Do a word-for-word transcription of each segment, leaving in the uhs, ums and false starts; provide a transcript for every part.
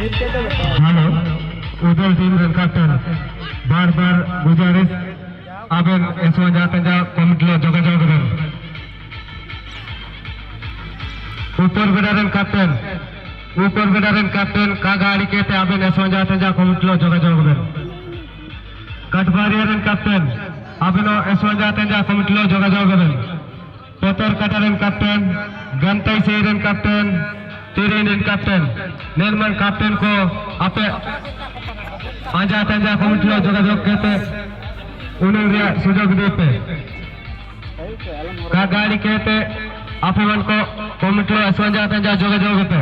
Hello, ᱩᱫᱟᱹᱞ team ᱨᱮᱱ captain, ᱵᱟᱨ ᱵᱟᱨ ᱜᱩᱡᱟᱨᱤᱥ, ᱟᱵᱮᱱ ᱮᱥᱣᱟ ᱡᱟᱦᱟᱸ ᱛᱮ ᱡᱟ ᱠᱚᱢᱤᱴᱤ ᱞᱚ ᱡᱳᱜᱟᱡᱳᱜᱽ ᱵᱮᱱ᱾ ᱩᱯᱚᱨ ᱵᱮᱰᱟ ᱨᱮᱱ ᱠᱮᱯᱴᱮᱱ, ᱩᱯᱚᱨ ᱵᱮᱰᱟ ᱨᱮᱱ ᱠᱮᱯᱴᱮᱱ, ᱠᱟᱜᱟ ᱟᱲᱤ ᱠᱮᱛᱮ ᱟᱵᱮᱱ ᱮᱥᱣᱟ ᱡᱟᱦᱟᱸ ᱛᱮ ᱡᱟ ᱠᱚᱢᱤᱴᱤ ᱞᱚ ᱡᱳᱜᱟᱡᱳᱜᱽ ᱵᱮᱱ᱾ ᱠᱟᱴᱵᱟᱨᱤᱭᱟ ᱨᱮᱱ ᱠᱮᱯᱴᱮᱱ, ᱟᱵᱮᱱ ᱦᱚᱸ ᱮᱥᱣᱟ ᱡᱟᱦᱟᱸ ᱛᱮ ᱡᱟ ᱠᱚᱢᱤᱴᱤ ᱞᱚ ᱡᱳᱜᱟᱡᱳᱜᱽ ᱵᱮᱱ᱾ ᱯᱚᱛᱚᱨ ᱠᱟᱴᱟ ᱨᱮᱱ ᱠᱮᱯᱴᱮᱱ, ᱜᱟᱱᱛᱟᱭ ᱥᱮᱭ ᱨᱮᱱ ᱠᱮᱯᱴᱮᱱ, ᱛᱤᱨᱤᱱ ᱨᱮᱱ ᱠᱮᱯᱴᱮᱱ, ᱱᱮᱱᱢᱟᱱ ᱠᱮᱯᱴᱮᱱ ᱠᱚ ᱟᱯᱮ ᱯᱟᱸᱡᱟ ᱯᱟᱸᱡᱟ ᱠᱚᱢᱤᱴᱤ ᱞᱚ ᱡᱳᱜᱟᱡᱳᱜᱽ ᱠᱟᱛᱮ ᱩᱱᱩᱢ ᱨᱮᱭᱟᱜ ᱥᱩᱡᱳᱜᱽ ᱤᱫᱤ ᱯᱮ᱾ ᱠᱟᱜᱟᱲᱤ ᱠᱟᱛᱮ ᱟᱯᱮ ᱢᱟᱱ ᱠᱚ ᱠᱚᱢᱤᱴᱤ ᱞᱚ ᱯᱟᱸᱡᱟ ᱯᱟᱸᱡᱟ ᱡᱳᱜᱟᱡᱳᱜᱽ ᱯᱮ᱾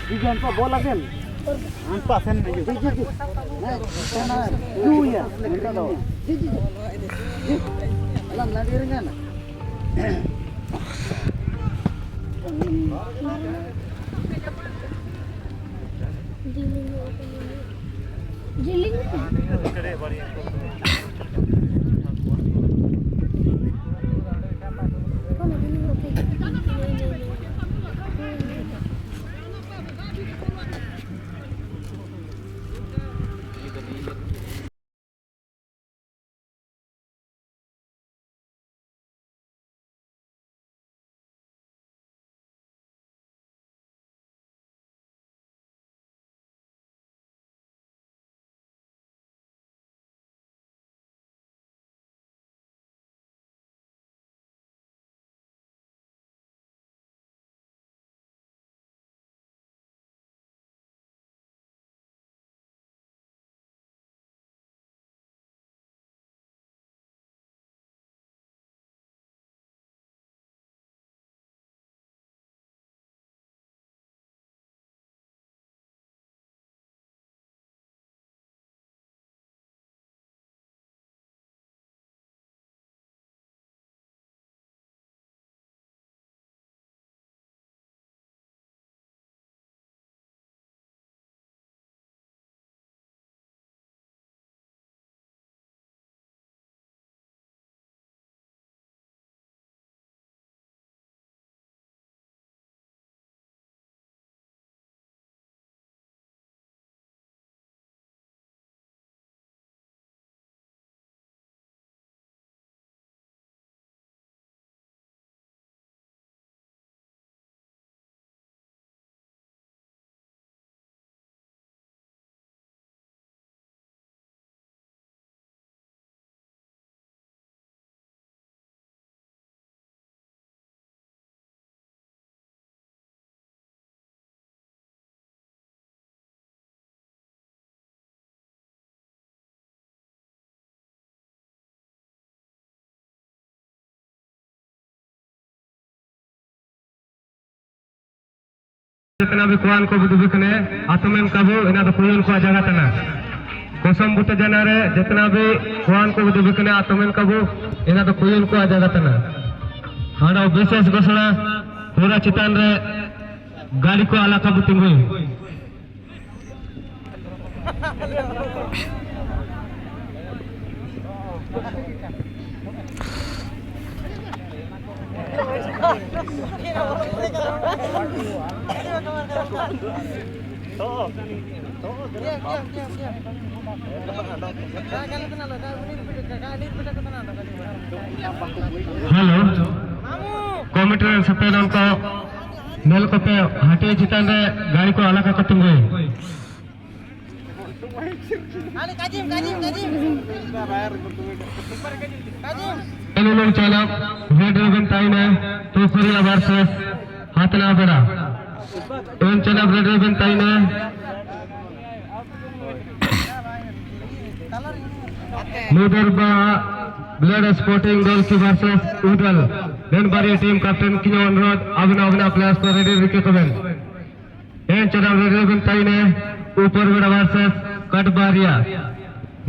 ᱵᱤᱡᱚᱱ ᱠᱚ ᱵᱚᱞ ᱟᱥᱮᱱ᱾ ᱟᱢ ᱯᱟᱥᱮᱱ ᱢᱮ᱾ ᱡᱤ, ᱡᱤ, ᱡᱤ᱾ ᱦᱮᱸ, ᱦᱮᱸ, ᱦᱮᱸ᱾ ᱡᱩᱭᱟ᱾ ᱱᱤᱛᱚᱜ ᱫᱚ᱾ ᱡᱤ, ᱡᱤ, ᱡᱤ᱾ ᱡᱤ᱾ ᱟᱞᱟᱝ ᱞᱟᱸᱫᱮ ᱨᱮᱸᱜᱟᱱᱟ᱾ ᱡᱮᱛᱱᱟ ᱵᱤ ᱠᱚᱣᱟᱱ ᱠᱚ ᱵᱩᱫᱩ ᱵᱤᱠᱱᱮ ᱟᱛᱚᱢᱮᱱ ᱠᱟᱵᱩ ᱮᱱᱟ ᱫᱚ ᱠᱩᱭᱩᱱ ᱠᱚ ᱡᱟᱜᱟ ᱛᱟᱱᱟ᱾ ᱠᱚᱥᱚᱢ ᱵᱩᱴᱟᱹ ᱡᱟᱱᱟ ᱨᱮ ᱡᱮᱛᱱᱟ ᱵᱤ ᱠᱚᱣᱟᱱ ᱠᱚ ᱵᱩᱫᱩ ᱵᱤᱠᱱᱮ ᱟᱛᱚᱢᱮᱱ ᱠᱟᱵᱩ ᱮᱱᱟ ᱫᱚ ᱠᱩᱭᱩᱱ ᱠᱚ ᱡᱟᱜᱟ ᱛᱟᱱᱟ᱾ ᱦᱟᱸᱰᱚ ᱵᱤᱥᱮᱥ ᱜᱷᱳᱥᱚᱱᱟ ᱦᱚᱨᱟ ᱪᱮᱛᱟᱱ ᱨᱮ ᱜᱟᱹᱰᱤ ᱠᱚ ᱟᱞᱟᱠᱟ ᱵᱚ ᱛᱤᱸᱜᱩᱭ᱾ ᱦᱮᱞᱳ, ᱠᱚᱢᱤᱴᱤ ᱨᱮᱱ ᱥᱮᱴᱮᱨ ᱦᱚᱲ ᱠᱚ, ᱧᱮᱞ ᱠᱚᱯᱮ, ᱦᱟᱹᱴᱤᱭᱟᱹ ᱪᱮᱛᱟᱱ ᱨᱮ ᱜᱟᱹᱲᱤ ᱠᱚ ᱟᱞᱟᱠᱟ ᱠᱚ ᱛᱤᱸᱜᱩᱭ᱾ ᱮᱱ ᱩᱱᱩᱢ ᱪᱟᱞᱟᱵ ᱨᱮᱰ ᱨᱮᱵᱮᱱ ᱛᱟᱭᱱᱟ, ᱯᱩᱠᱷᱩᱨᱤᱭᱟ ᱵᱷᱟᱨᱥᱮᱥ ᱦᱟᱛᱱᱟ ᱵᱮᱲᱟ᱾ ᱮᱱ ᱪᱟᱞᱟᱵ ᱨᱮᱰ ᱨᱮᱵᱮᱱ ᱛᱟᱭᱱᱟ, ᱢᱩᱫᱟᱨᱵᱟ ᱵᱞᱟᱰ ᱥᱯᱳᱨᱴᱤᱝ ᱫᱚᱞ ᱠᱤ ᱵᱷᱟᱨᱥᱮᱥ ᱩᱫᱟᱞ᱾ ᱱᱮᱱ ᱵᱟᱨᱭᱟ ᱴᱤᱢ ᱠᱮᱯᱴᱮᱱ ᱠᱤᱧ ᱚᱱᱩᱨᱳᱫᱷ, ᱟᱵᱮᱱ ᱟᱵᱮᱱᱟᱜ ᱯᱞᱮᱭᱟᱨᱥ ᱠᱚ ᱨᱮᱰᱤ ᱨᱤᱠᱟᱹ ᱠᱚᱵᱮᱱ᱾ ᱮᱱ ᱪᱟᱞᱟᱵ ᱨᱮᱰᱤ ᱨᱮᱵᱮᱱ ᱛᱟᱭᱱᱟ, ᱩᱯᱚᱨ ᱵᱮᱲᱟ ᱵᱷᱟᱨᱥᱮᱥ ᱠᱟᱴᱵᱟᱨᱤᱭᱟ᱾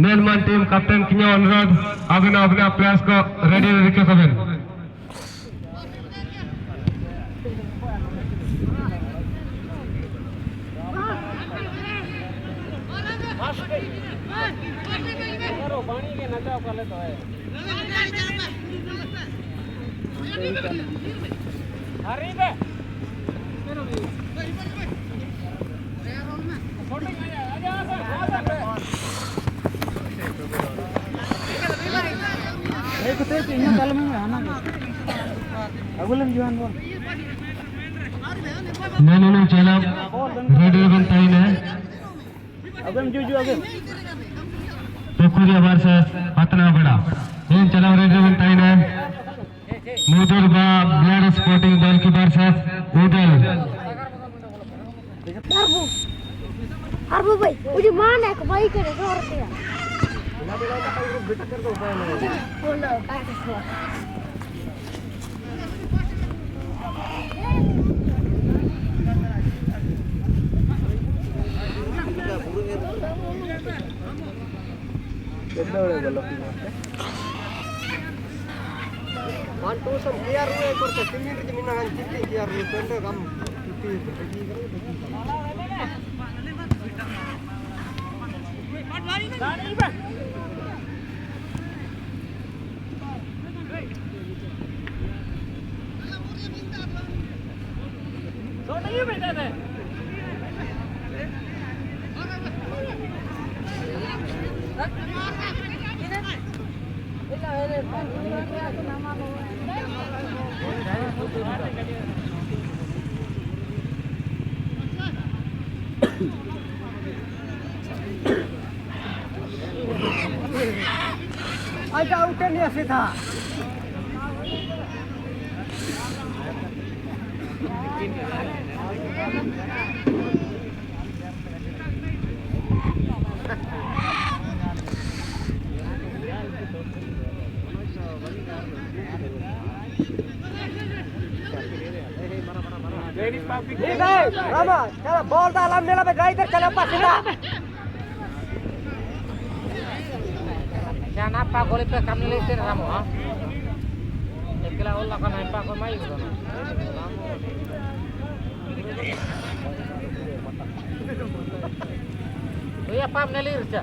ᱱᱮᱱ ᱢᱟᱱ ᱴᱤᱢ ᱠᱮᱯᱴᱮᱱ ᱠᱤᱧ ᱚᱱᱩᱨᱳᱫᱷ, ᱟᱵᱮᱱ ᱟᱵᱮᱱᱟᱜ ᱯᱞᱮᱭᱟᱨᱥ ᱠᱚ ᱨᱮᱰᱤ ᱨᱤᱠᱟᱹ ᱠᱚᱵᱮᱱ᱾ ᱟᱹᱜᱩ ᱞᱮᱢ ᱡᱩᱣᱟᱱ ᱵᱚᱱ᱾ ᱱᱮᱱᱩᱱᱩ ᱪᱟᱞᱟᱵ ᱨᱮᱰᱤ ᱨᱮᱵᱮᱱ ᱛᱟᱦᱮᱱᱟ᱾ ᱟᱵᱮᱱ ᱡᱩ ᱡᱩ ᱟᱵᱮᱱ᱾ ᱯᱩᱠᱷᱩᱨᱤᱭᱟ ᱵᱷᱟᱨᱥᱮᱥ ᱯᱟᱛᱱᱟ ᱵᱮᱲᱟ᱾ ᱱᱮᱱ ᱪᱟᱞᱟᱵ ᱨᱮᱰᱤ ᱨᱮᱵᱮᱱ ᱛᱟᱦᱮᱱᱟ᱾ ᱢᱩᱫᱩᱨᱵᱟ ᱵᱞᱟᱰ ᱥᱯᱳᱨᱴᱤᱝ ᱫᱚᱞ ᱠᱤ ᱵᱷᱟᱨᱥᱮᱥ ᱩᱫᱟᱞ᱾ अरबू, अरबू भाई, मुझे मान है, भाई के डर होते हैं। बोलो, बैठ इसको। One two sem K R U e korte, timin ri mina ngan chiti K R U e, pende gam chiti. Aja uten ya sita. Ni bhai, Rama, chala ball da alam nela be gai der chala pa sida. Jana pa goli pe kam le te Rama, ha? Ekla olla ka nai pa ko mai ko. Tuya pam nelir cha.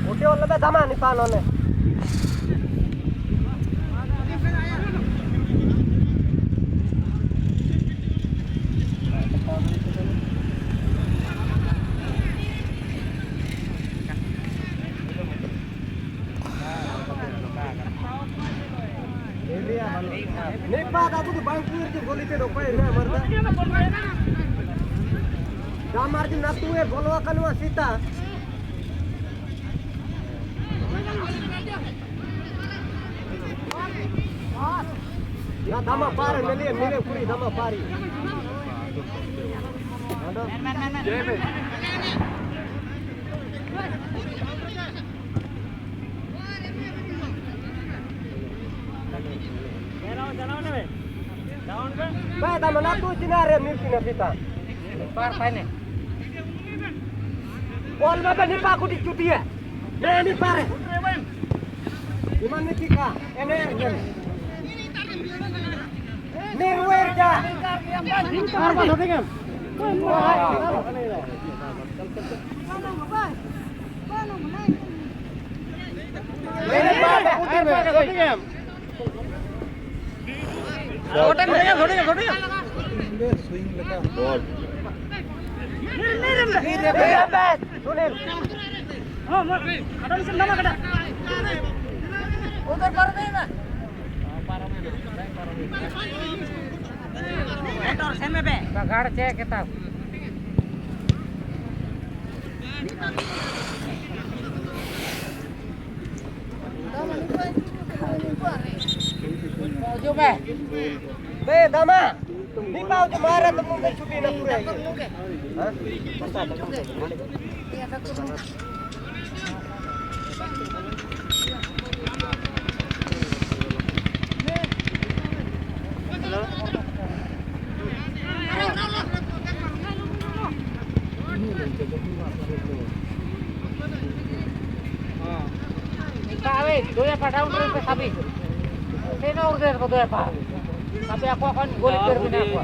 Uti olle be dama ni pa none. Nepa da tu bang kuir tu goli te dopai na marda. Damar di natu e bolo akan wa sita. Ya dama pare mele mele kuri dama pari. Ba da mana tu china re mir china pita. Par paine. Bol ma ba ni pa kuti chuti hai. Ini pare. Gimana kita? Energi. Nirwerja. Arba dodengem. Ini pare. Dodengem. ᱜᱚᱴᱮᱱ ᱫᱚ ᱧᱮᱞ, ᱜᱚᱴᱮᱱ, ᱜᱚᱴᱮᱱ᱾ Swing ᱞᱮᱠᱟ᱾ ᱵᱚᱞ᱾ ᱥᱩᱱᱤᱞ᱾ ᱦᱚᱸ, ᱢᱟ, ᱟᱰᱚᱢ ᱥᱮᱫ ᱱᱟᱢᱟ ᱠᱟᱴᱟ᱾ ᱩᱫᱷᱟᱨ ᱯᱟᱨᱚᱢᱮ ᱢᱮ᱾ ᱥᱮᱱ ᱢᱮ ᱵᱮ᱾ ᱵᱟᱜᱟᱲ ᱪᱮᱫ ᱠᱮᱛᱟᱢ? ᱦᱤᱡᱩᱜ ᱢᱮ᱾ ᱵᱮ, ᱫᱟᱢᱟ᱾ ᱢᱤᱫ ᱯᱟᱣ ᱫᱚ ᱢᱟᱨᱟ ᱛᱚ ᱢᱩᱸᱰᱩ ᱪᱷᱩᱴᱤ ᱱᱟ ᱯᱩᱨᱟᱹ᱾ ᱦᱮᱸ? ᱦᱮᱸ᱾ ᱫᱩᱭ ᱯᱟᱴᱟᱣ ᱨᱮ ᱯᱮ ᱥᱟᱵᱤ᱾ ᱥᱮᱱ ᱚᱨ ᱜᱮ ᱠᱚ ᱫᱩᱭ ᱯᱟ᱾ ᱟᱯᱮ ᱟᱠᱚ ᱠᱷᱚᱱ ᱜᱳᱞ ᱠᱤᱯᱟᱨ ᱢᱮᱱᱟᱜ ᱠᱚᱣᱟ᱾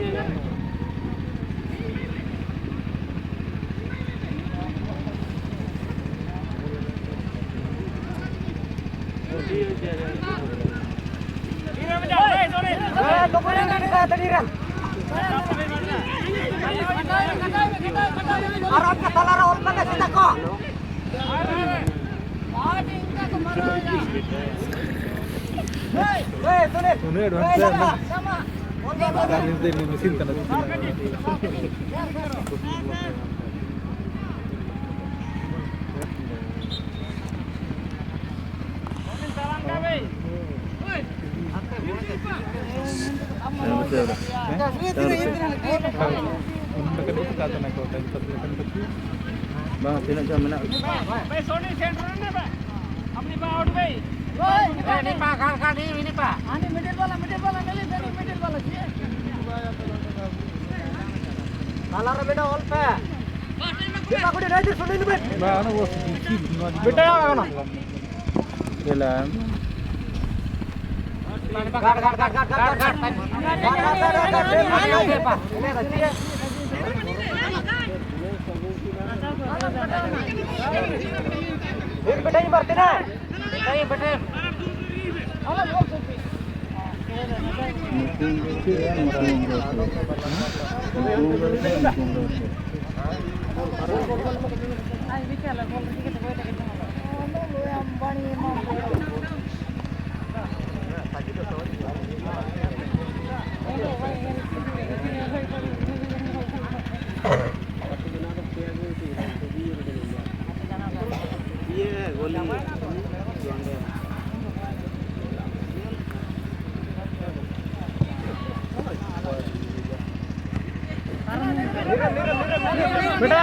ᱟᱨ ᱚᱱᱠᱟ ᱛᱟᱞᱟᱨᱮ ᱚᱞ ᱠᱟᱛᱮ ᱥᱮᱛᱟ ᱠᱚ᱾ ᱦᱮᱸ, ᱦᱮᱸ, ᱥᱩᱱᱤᱞ᱾ ᱦᱮᱸ, ᱥᱩᱱᱤᱞ᱾ ᱩᱱᱟᱹᱜ advance ᱨᱮ ᱚᱞ ᱠᱟᱛᱮ ᱥᱮᱛᱟ ᱠᱚ᱾ ᱢᱮᱥᱤᱱ ᱠᱟᱱᱟ, ᱢᱮᱥᱤᱱ ᱠᱟᱱᱟ᱾ ᱵᱟᱝ, ᱛᱤᱱᱟᱹᱜ ᱡᱚᱱ ᱢᱮᱱᱟᱜ ᱠᱚᱣᱟ? ᱵᱷᱟᱭ, ᱥᱳᱱᱤ ᱥᱮᱱᱴᱟᱨ ᱨᱮ ᱵᱷᱟᱭ᱾ ᱟᱯᱱᱤ ᱯᱟ ᱟᱣᱩᱴ ᱵᱷᱟᱭ᱾ ᱳᱭ, ᱤᱱᱤ ᱯᱟ, ᱜᱟᱲ, ᱜᱟᱲ, ᱤᱱᱤ ᱯᱟ᱾ ᱦᱟᱱᱤ ᱢᱤᱰᱤᱞ ᱵᱟᱞᱟ, ᱢᱤᱰᱤᱞ ᱵᱟᱞᱟ, ᱢᱤᱰᱤᱞ, ᱢᱤᱰᱤᱞ ᱵᱟᱞᱟ, ᱪᱮᱫ? ᱛᱟᱞᱟ ᱨᱮ ᱢᱮᱱᱟᱜ ᱚᱞ ᱯᱮ᱾ ᱵᱮᱴᱟ ᱠᱟᱱᱟ᱾ ᱵᱮᱴᱟ ᱢᱟᱨᱛᱮ ᱱᱟ᱾ ᱵᱮᱴᱟ,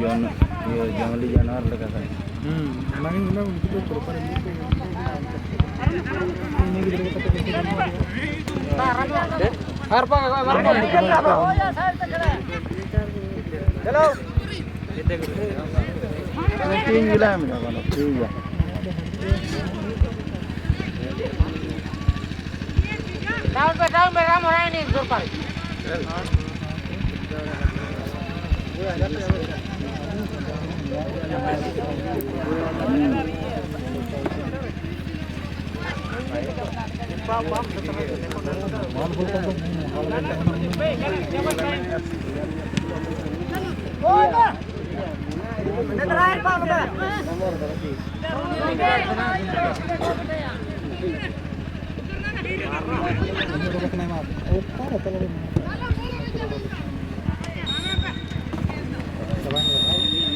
ᱡᱚᱱ-, ᱤᱭᱟᱹ, ᱡᱚᱝᱜᱚᱞᱤ ᱡᱟᱱᱣᱟᱨ ᱞᱮᱠᱟ ᱠᱟᱱᱟ᱾ ᱦᱩᱸ, ᱚᱱᱟᱜᱤᱧ ᱢᱮᱱᱫᱟ, ᱩᱱᱠᱩ ᱫᱚ ᱯᱨᱚᱯᱟᱨ ᱤᱭᱟᱹ ᱠᱚ ᱤᱧ ᱜᱤᱫᱽᱨᱟᱹ ᱠᱟᱛᱮ ᱠᱚ ᱟᱨ ᱯᱟᱸᱜᱟ ᱠᱚ ᱮᱢᱟᱱ ᱠᱚ᱾ ᱦᱮᱞᱳ᱾ ᱴᱷᱤᱠ ᱜᱮᱭᱟ᱾ ᱰᱟᱣᱩᱱ ᱯᱮ, ᱰᱟᱣᱩᱱ ᱯᱮ, ᱨᱟᱢ ᱦᱚᱨᱟᱭ ᱱᱤ ᱫᱚᱨᱠᱟᱨ᱾